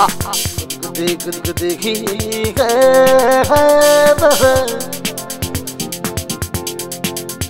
गुदगुदी गुदगुदी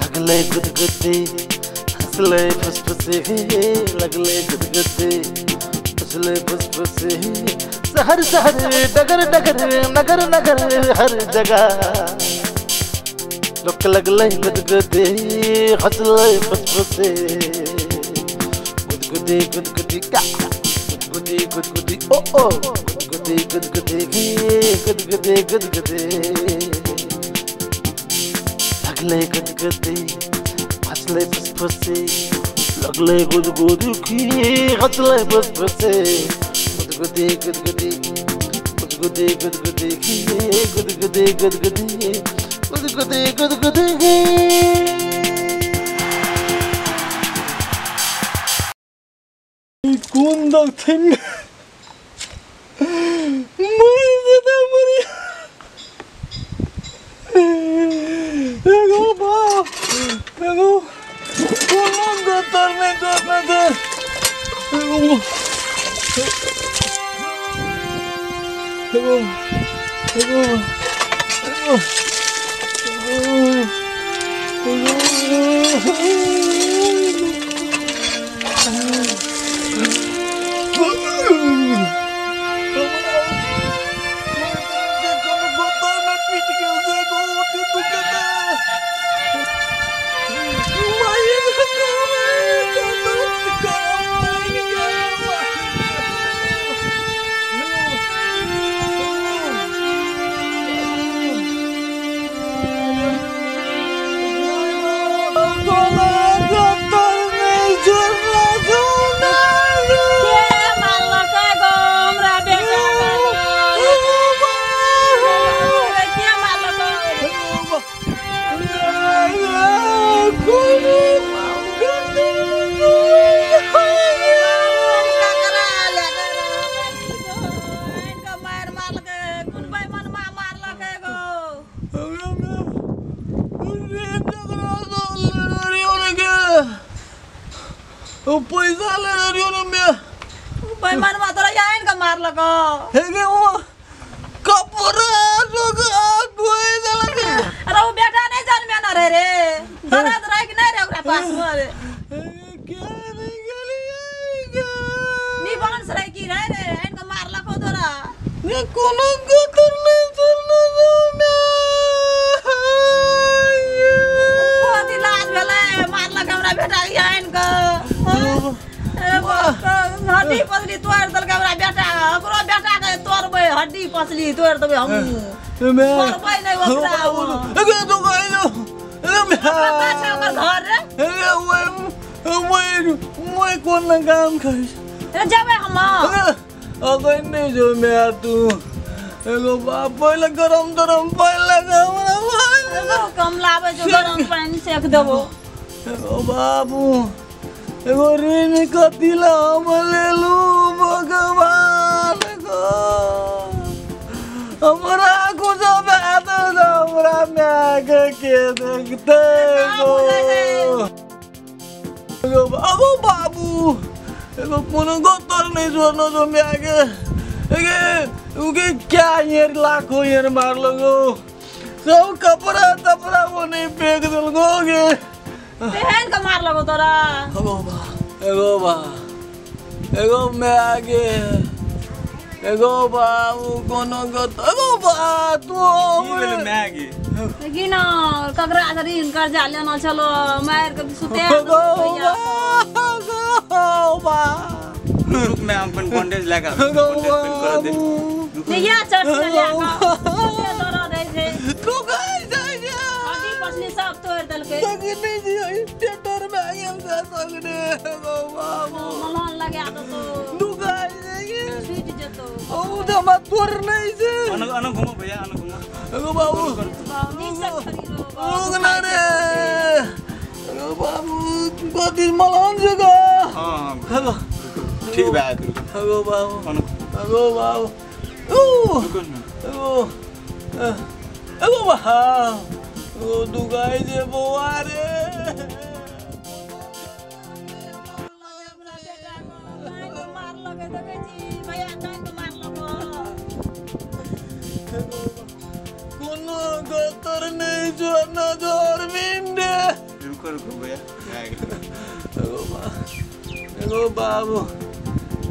लगले गुदगुदी हंसले फुसफुसी लगले गुदगुदी हंसले फुसफुसी शहर शहर डगर डगर नगर नगर हर जगह लोक लगले गुदगुदी हंसले फुसफुसी गुदगुदी गुदगुदी का गुदगुदी गुदगुदी ओ ओ गुदगुदी गुदगुदी गुदगुदी गुदगुदी लगले गुदगुदी हंसले फुसफुसी लगले गुदगुदी हंसले फुसफुसी गुदगुदी गुदगुदी गुदगुदी गुदगुदी गुदगुदी गुदगुदी गुदगुदी गुदगुदी। कोन देखथिन मरि जेतै मरि एगो बाप एगो कोनो गतर नहि जोड़ने दे एगो एगो एगो एगो पैसा ले रही हूँ मैं बेईमानवा तोरा आइन के मारलको हे गे ओ कपड़ा लोग धोए देलक। अरे वो बेटा नहीं जन्मे न रे रे दर्द रहे कि नहीं रे ओकरा पास में रे के नहीं गेली नी वंश रहे की रहे रे आइन के मारलको तोरा ने कोनो गोतर नहीं सुननो मैं बहुत लाज भेलै मारलक हमरा बेटा आइन के हड्डी पसली तोड़ देलकै हमरा बेटा ओकरो बेटा के तोड़बै हड्डी पसली तोड़ देबै हम तोड़बै नहि ओकरा एगे तो गइलो कतऽ छै ओकर घर रे एगे ओए ओए कोन काम करै रे जेबै हम अगै नहि जो मैं तू एगो बाप पहिले गरम गरम पानि लगा हमरा कम लाबै जो गरम पानि सेक देबो। एगो बाबू एगो ऋण कथी ला हम लेलू भगवान गो हमरा कुछ बात हमरा माय के देखते गो एगो अगो बाबू एगो कोनो गोतर नहीं छोड़नो जो माय के एगे उगे क्या ये लाखों ये मारलो गो सब कपड़ा तपड़ा वो नहीं फेंक देलको गे तेहन के मारलको तोरा। एगो बा एगो बा एगो मैं आगे एगो बाबू कोनो गत एगो बा तू की भेलै मैं आगे देखी न ककरा से ऋण कर्जा लेना चलो मार के सुते एगो बा रुक मैं अपन बॉन्डेज लगा बॉन्डेज पेन कर दे नैया चर्च से ले के दर्द रहै छै तू गई जाय हड्डी पसली सब तोड़ देलकै सगने जी थिएटर में आयल से सगने एगो बाबू मलहन लगा देतो दुखाइ छै छूटि जेतो ओ तऽ हमरा तोड़ नहि छै अन अन घुमो भैया अन घुमो एगो बाबू नीक से खरीदो रुक ना रे एगो बाबू कथी मलहन छै गो। हां हेलो ठीक बा रुक एगो बाबू अन एगो बाबू ऊ रुको न एगो एगो बाबू ओ दुखाइ छै बौआ रे मारलकै देखै छी भैया कान के मारलकै। कोनो गतर नहीं छोड़ना जोरबिन रे। रुको रुको भैया एगो बाबू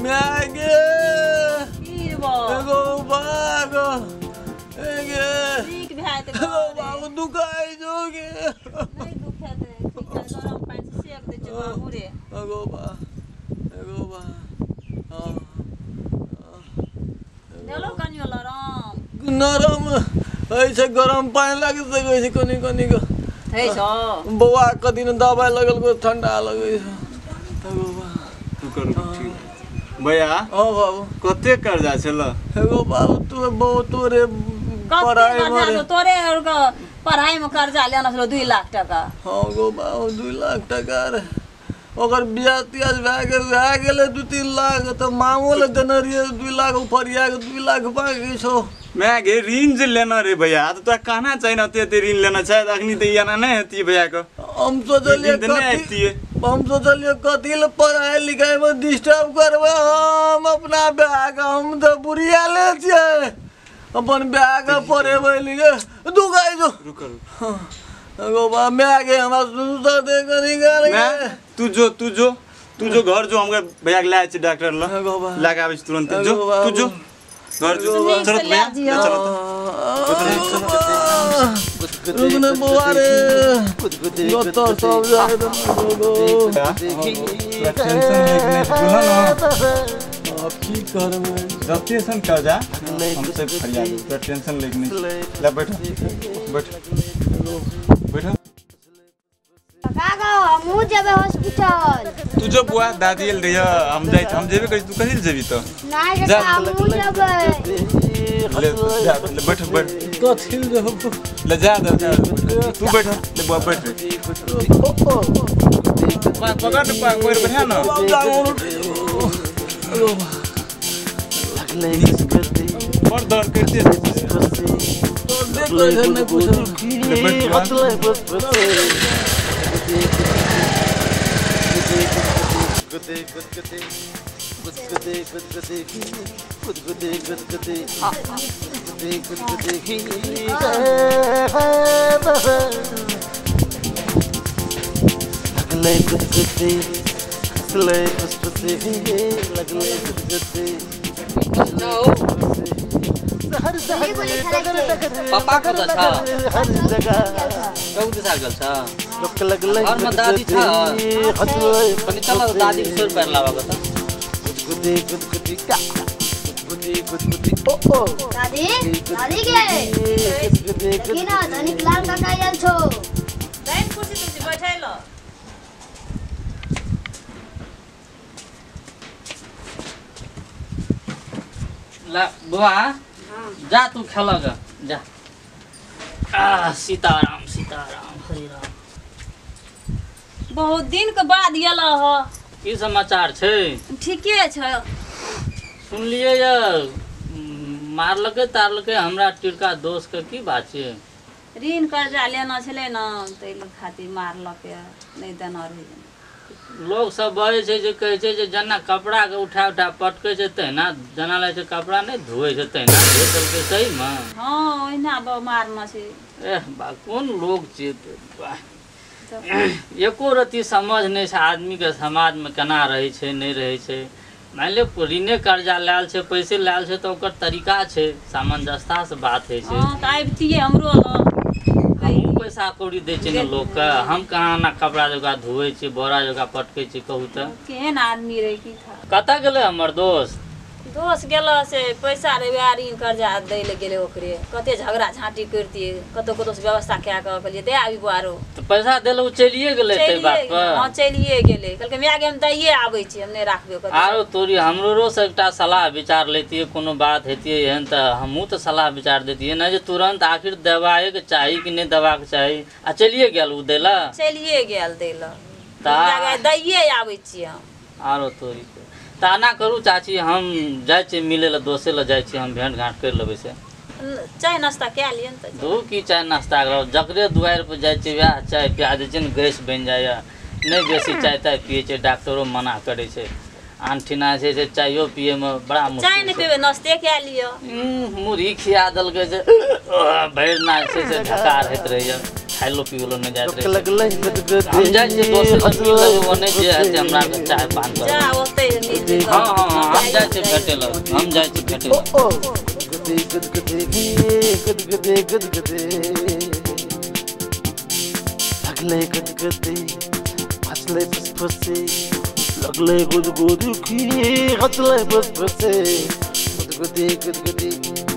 मैं गे एगो बाग एगे ठीक भए त एगो बाबू दुखाइ जोगे नहीं दुखेतै ठीक छै गरम पानि से सेक दै छै बाबू रे। एगो बा एगो बा हां देलो कनियो लरम नरम ऐसे गरम पानि लागि सकै छै कनि कनि के है छ बौआ कदिन दबाई लगल को ठंडा लगै छै। एगो बा रुको रुको ठीक भैया। हां बाबू कते कर्जा छल? एगो बाबू तू बहुत तोरे पढ़ाई में तोरे और पढ़ाई में कर्जा लेना छलो 2 लाख टका। हां गो बाबू 2 लाख टका रे ओकर बियाह तियाह भए गेलै 2-3 लाख त मामो ले देने रहियै 2 लाख ऊपरिया के 2 लाख बाकी छौ। मैं गे ऋण जे लेना रे भैया त तोरा कहना चाहिए न एते ऋण लेना छै त अखनी त एना नै हेतियै भैया के। हम सोचलियै कथी हम सोचलियै कथी ले पढ़ाई लिखाई में डिस्टर्ब करबै हम अपना ब्याह हम त बुढ़िया ले छियै अपन ब्याह के पढ़ेबै लिखे दुखाइ छौ। रुको रुको एगो बा मैं गे हमरा सुसुता दे कनी गाल मैं तू जो तू जो तू जो घर जो हमके भैया के लाए छै डॉक्टर ल लगा आबै छै तुरंत जो तू जो घर जो चलो भैया चलो रुकने बुआ रे गत्तर सब जाए गो टेंशन लेके नहीं बोला ना अब की करबै जते सन कर्जा हम सब फरिया देब तोरा टेंशन लेके नहीं। ले बैठो बैठो बैठो काका हमहु जेबै हॉस्पिटल। तू जो बुआ दादी एल रहिय हम जाइत हम जेबे करै तू कहीं जेबी त नहीं काका हमहु जेबै। ले जा ले बैठ बैठ कथी जेब ले जा दे तू बैठ ले बुआ बैठ रे पकड़ पकड़ बैठा ना बड़ दर्द करते नहीं पूछ पापा कत छ? चौध साल गेल छ। घरमा दादी छ? कनि चल दादी के सोर पैर लाबऽ त। दादी दादी के देखी ना धनिक लाल काका आयल छौ। दाइन कुर्सी तुसी बैठैल। ला बुआ जा तू खेल ग जा। आ सीताराम सीताराम हरे राम। बहुत दिन के बाद गेल ह। की समाचार छै? ठीके छै। सुनलियै ये मारलकै तारलकै हमरा टिरका दोस्त के की बात छै? ऋण कर्जा लेना छलै न ताहि खातिर मारलकै नहीं देना रहै। लोग सब बजै छै जे कहै छै जे जेना कपड़ा के उठा उठा पटकै छै तहिना जेना लागै छै कपड़ा नहि धोइ छै तहिना धो देलकै सहीमे। हँ ओहिना मारना छै। एह बा कोन लोग छै एको रत्ती समझ नहि छै आदमीके समाजमे केना रहै छै नहि रहै छै। मानि लिअ ऋणे कर्जा लायल छै पैसे लायल छै तऽ ओकर तरीका छै सामंजस्यतासँ बात होइ छै। हँ तऽ आबितियै हमरो लग। हमहूँ पैसा कौड़ी दै छियै ने लोकके हम कहाँ ना कपड़ा जकाँ धोइ छियै बोरा जकाँ पटकै छियै कहू तऽ। केहन आदमी रहै की था। कतऽ गेलै हमर दोस्त? दोस्त गेल से पैसा रहे वएह ऋण कर्जा दै लए गेलै ओकरे कते झगड़ा झाँटी करितियै कतौ कतौ से व्यवस्था कए कऽ कहलियै दे आबी आरो तऽ पैसा देलहुँ चलिए गेलै ताहि बात पर। हँ चलिए गेलै कहलकै माय गे हम दैये आबै छी हम नहि राखबै कतौ। आरो तोरी हमरो से एकटा सलाह विचार लैतियै कोनो बात हेतियै एहन तऽ हमहूँ तऽ सलाह विचार दैतियै नहि जे तुरन्त आखिर देबाएके चाही कि नहि देबाक चाही। आ चलिए गेल ओ दै लए? चलिए गेल दै लए दैये आबै छियै हम। आरो तोरी तऽ एना करू चाची हम जाइ छियै मिलै लए दोसे लए जाइ छियै हम भेंट घाँट करि लेबै से। चाय नाश्ता कए लिअ ने। धू की चाय नाश्ता करब जकरे दुआरि पर जाइ छियै वएह चाय पिया दै छै ने गैस बनि जाइए। नहि बेसी चाय ताय पियै छै डॉक्टरो मना करै छै। आनठिना छै से चायो पिए में बड़ा मुश्किल। चाय नहि पीबै, नाश्ते कए लिअ। मुरही खिया देलकै जे भरि ना छै से ढकार होइत रहैया, खाइलो पीलो नहि जाइत रहै। हम जाइ छियै दोसर लग पी लेबै, ओने जे हेतै हमरा चाय पान करबै। जा ओतै। हाँ हाँ हाँ, हम जाइ छियै भेटै लग, हम जाइ छियै भेटै लग। लगले गुदगुदी हंसले फुसफुसी, लगले गुदगुदी हंसले फुसफुसी, गुदगुदी गुदगुदी।